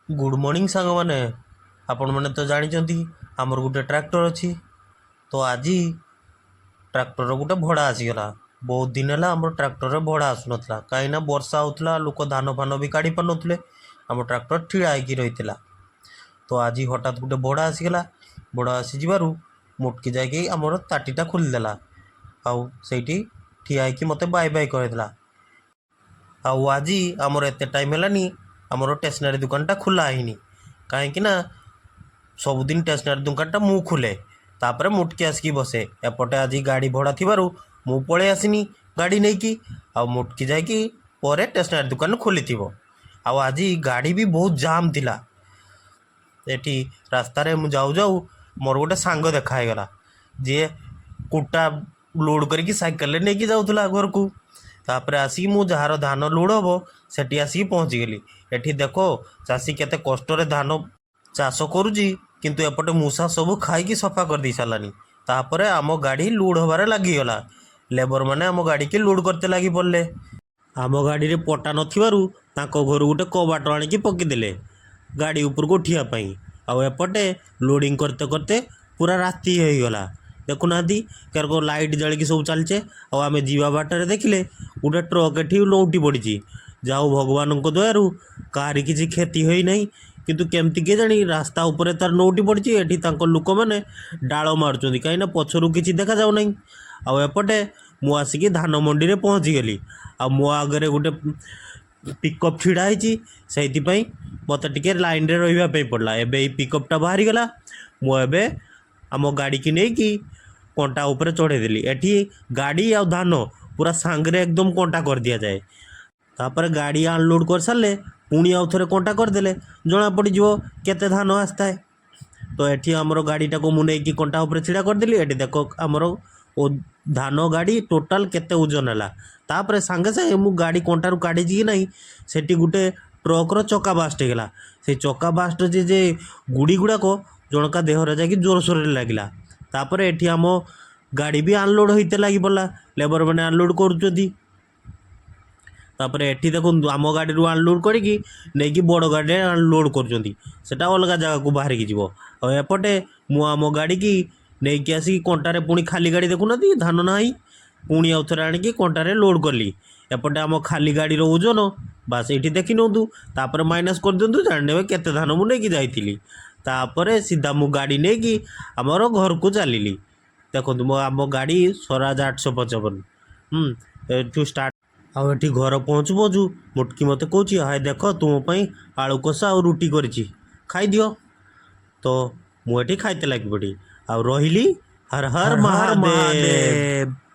Good morning ସାଙ୍ଗମାନେ। ଆପଣମାନେ ତ ଜାଣିଛନ୍ତି, ଆମର ଗୋଟେ ଟ୍ରାକ୍ଟର ଅଛି। ତ ଆଜି ଟ୍ରାକ୍ଟରର ଗୋଟେ ଭଡ଼ା ଆସିଗଲା। ବହୁତ ଦିନ ହେଲା ଆମର ଟ୍ରାକ୍ଟରରେ ଭଡ଼ା ଆସୁନଥିଲା, କାହିଁକିନା ବର୍ଷା ହେଉଥିଲା, ଲୋକ ଧାନ ଫାନ ବି କାଢ଼ି ପାରୁନଥିଲେ। ଆମ ଟ୍ରାକ୍ଟର ଠିଆ ହେଇକି ରହିଥିଲା। ତ ଆଜି ହଠାତ୍ ଗୋଟେ ଭଡ଼ା ଆସିଗଲା। ଭଡ଼ା ଆସିଯିବାରୁ ମୁଟକି ଯାଇକି ଆମର ତାଟିଟା ଖୋଲିଦେଲା ଆଉ ସେଇଠି ଠିଆ ହେଇକି ମୋତେ ବାଏ ବାଏ କହିଦେଲା। ଆଉ ଆଜି ଆମର ଏତେ ଟାଇମ୍ ହେଲାନି, ଆମର ଷ୍ଟେସନାରୀ ଦୋକାନଟା ଖୋଲା ହେଇନି, କାହିଁକି ନା ସବୁଦିନ ଷ୍ଟେସନାରୀ ଦୋକାନଟା ମୁଁ ଖୋଲେ, ତାପରେ ମୁଟକି ଆସିକି ବସେ। ଏପଟେ ଆଜି ଗାଡ଼ି ଭଡ଼ା ଥିବାରୁ ମୁଁ ପଳେଇ ଆସିନି ଗାଡ଼ି ନେଇକି, ଆଉ ମୁଟକି ଯାଇକି ପରେ ଷ୍ଟେସନାରୀ ଦୋକାନ ଖୋଲିଥିବ। ଆଉ ଆଜି ଗାଡ଼ି ବି ବହୁତ ଜାମ୍ ଥିଲା। ଏଠି ରାସ୍ତାରେ ମୁଁ ଯାଉ ଯାଉ ମୋର ଗୋଟେ ସାଙ୍ଗ ଦେଖା ହେଇଗଲା, ଯିଏ କୁଟା ଲୋଡ଼ କରିକି ସାଇକେଲରେ ନେଇକି ଯାଉଥିଲା ଘରକୁ। ତାପରେ ଆସିକି ମୁଁ ଯାହାର ଧାନ ଲୋଡ଼ ହେବ, ସେଠି ଆସିକି ପହଞ୍ଚିଗଲି। ଏଠି ଦେଖ, ଚାଷୀ କେତେ କଷ୍ଟରେ ଧାନ ଚାଷ କରୁଛି, କିନ୍ତୁ ଏପଟେ ମୂଷା ସବୁ ଖାଇକି ସଫା କରିଦେଇ ସାରିଲାନି। ତାପରେ ଆମ ଗାଡ଼ି ଲୋଡ଼ ହେବାରେ ଲାଗିଗଲା। ଲେବର ମାନେ ଆମ ଗାଡ଼ିକି ଲୋଡ଼ କରତେ ଲାଗି ପଡ଼ିଲେ। ଆମ ଗାଡ଼ିରେ ପଟା ନଥିବାରୁ ତାଙ୍କ ଘରୁ ଗୋଟେ କବାଟ ଆଣିକି ପକେଇଦେଲେ ଗାଡ଼ି ଉପରକୁ ଉଠିବା ପାଇଁ। ଆଉ ଏପଟେ ଲୋଡ଼ିଂ କରତେ କରତେ ପୁରା ରାତି ହେଇଗଲା। ଦେଖୁନାହାନ୍ତି, କେରକ ଲାଇଟ୍ ଜାଳିକି ସବୁ ଚାଲିଛେ। ଆଉ ଆମେ ଯିବା ବାଟରେ ଦେଖିଲେ ଗୋଟେ ଟ୍ରକ୍ ଏଠି ଲେଉଟି ପଡ଼ିଛି। ଯାଉ, ଭଗବାନଙ୍କ ଦୟାରୁ କାହାରି କିଛି କ୍ଷତି ହୋଇନାହିଁ, କିନ୍ତୁ କେମିତି କେଜାଣି ରାସ୍ତା ଉପରେ ତାର ଲେଉଟି ପଡ଼ିଛି। ଏଠି ତାଙ୍କ ଲୋକମାନେ ଡାଳ ମାରୁଛନ୍ତି, କାହିଁକିନା ପଛରୁ କିଛି ଦେଖାଯାଉନାହିଁ। ଆଉ ଏପଟେ ମୁଁ ଆସିକି ଧାନ ମଣ୍ଡିରେ ପହଞ୍ଚିଗଲି। ଆଉ ମୋ ଆଗରେ ଗୋଟେ ପିକଅପ୍ ଛିଡ଼ା ହେଇଛି, ସେଇଥିପାଇଁ ମୋତେ ଟିକେ ଲାଇନ୍ରେ ରହିବା ପାଇଁ ପଡ଼ିଲା। ଏବେ ଏଇ ପିକଅପ୍ଟା ବାହାରିଗଲା। ମୁଁ ଏବେ ଆମ ଗାଡ଼ିକି ନେଇକି କଣ୍ଟା ଉପରେ ଚଢ଼େଇଦେଲି। ଏଠି ଗାଡ଼ି ଆଉ ଧାନ ପୁରା ସାଙ୍ଗରେ ଏକଦମ କଣ୍ଟା କରିଦିଆଯାଏ। ତାପରେ ଗାଡ଼ି ଅନଲୋଡ଼ କରିସାରିଲେ ପୁଣି ଆଉ ଥରେ କଣ୍ଟା କରିଦେଲେ ଜଣା ପଡ଼ିଯିବ କେତେ ଧାନ ଆସିଥାଏ। ତ ଏଠି ଆମର ଗାଡ଼ିଟାକୁ ମୁଁ ନେଇକି କଣ୍ଟା ଉପରେ ଛିଡ଼ା କରିଦେଲି। ଏଠି ଦେଖ, ଆମର ଓ ଧାନ ଗାଡ଼ି ଟୋଟାଲ୍ କେତେ ଓଜନ ହେଲା। ତାପରେ ସାଙ୍ଗେ ସାଙ୍ଗେ ମୁଁ ଗାଡ଼ି କଣ୍ଟାରୁ କାଢ଼ିଛି କି ନାହିଁ, ସେଠି ଗୋଟେ ଟ୍ରକ୍ର ଚକା ବାଷ୍ଟ ହେଇଗଲା। ସେଇ ଚକା ବାଷ୍ଟ ଯେ ଗୁଡ଼ି ଗୁଡ଼ାକ ଜଣକା ଦେହରେ ଯାଇକି ଜୋରସୋରରେ ଲାଗିଲା। ତାପରେ ଏଠି ଆମ ଗାଡ଼ି ବି ଅନଲୋଡ଼ ହେଇତେ ଲାଗି ପଡ଼ିଲା। ଲେବର ମାନେ ଅନଲୋଡ଼ କରୁଛନ୍ତି। ତାପରେ ଏଠି ଦେଖନ୍ତୁ, ଆମ ଗାଡ଼ିରୁ ଅନଲୋଡ଼ କରିକି ନେଇକି ବଡ଼ ଗାଡ଼ିରେ ଲୋଡ଼ କରୁଛନ୍ତି। ସେଟା ଅଲଗା ଜାଗାକୁ ବାହାରିକି ଯିବ। ଆଉ ଏପଟେ ମୁଁ ଆମ ଗାଡ଼ିକି ନେଇକି ଆସିକି କଣ୍ଟାରେ ପୁଣି, ଖାଲି ଗାଡ଼ି ଦେଖୁନାହାନ୍ତି, ଧାନ ନାହିଁ, ପୁଣି ଆଉ ଥରେ ଆଣିକି କଣ୍ଟାରେ ଲୋଡ଼ କଲି। ଏପଟେ ଆମ ଖାଲି ଗାଡ଼ିର ଓଜନ ବାସ୍ ଏଇଠି ଦେଖି ନିଅନ୍ତୁ। ତାପରେ ମାଇନସ୍ କରିଦିଅନ୍ତୁ, ଜାଣିନେବେ କେତେ ଧାନ ମୁଁ ନେଇକି ଯାଇଥିଲି। ତାପରେ ସିଧା ମୁଁ ଗାଡ଼ି ନେଇକି ଆମର ଘରକୁ ଚାଲିଲି। ଦେଖନ୍ତୁ, ମୋ ଆମ ଗାଡ଼ି ସ୍ୱରାଜ 855। ଏଠୁ ଷ୍ଟାର୍ଟ। ଆଉ ଏଠି ଘର ପହଞ୍ଚୁ ପହଞ୍ଚୁ ମୁଟକି ମୋତେ କହୁଛି, "ହାଏ ଦେଖ, ତୁମ ପାଇଁ ଆଳୁ କଷା ଆଉ ରୁଟି କରିଛି, ଖାଇଦିଅ।" ତ ମୁଁ ଏଠି ଖାଇତେ ଲାଗି ପଡ଼ି। ଆଉ ରହିଲି, ହର ହର ହର ହର ମହାଦେବ। ମହାଦେବ।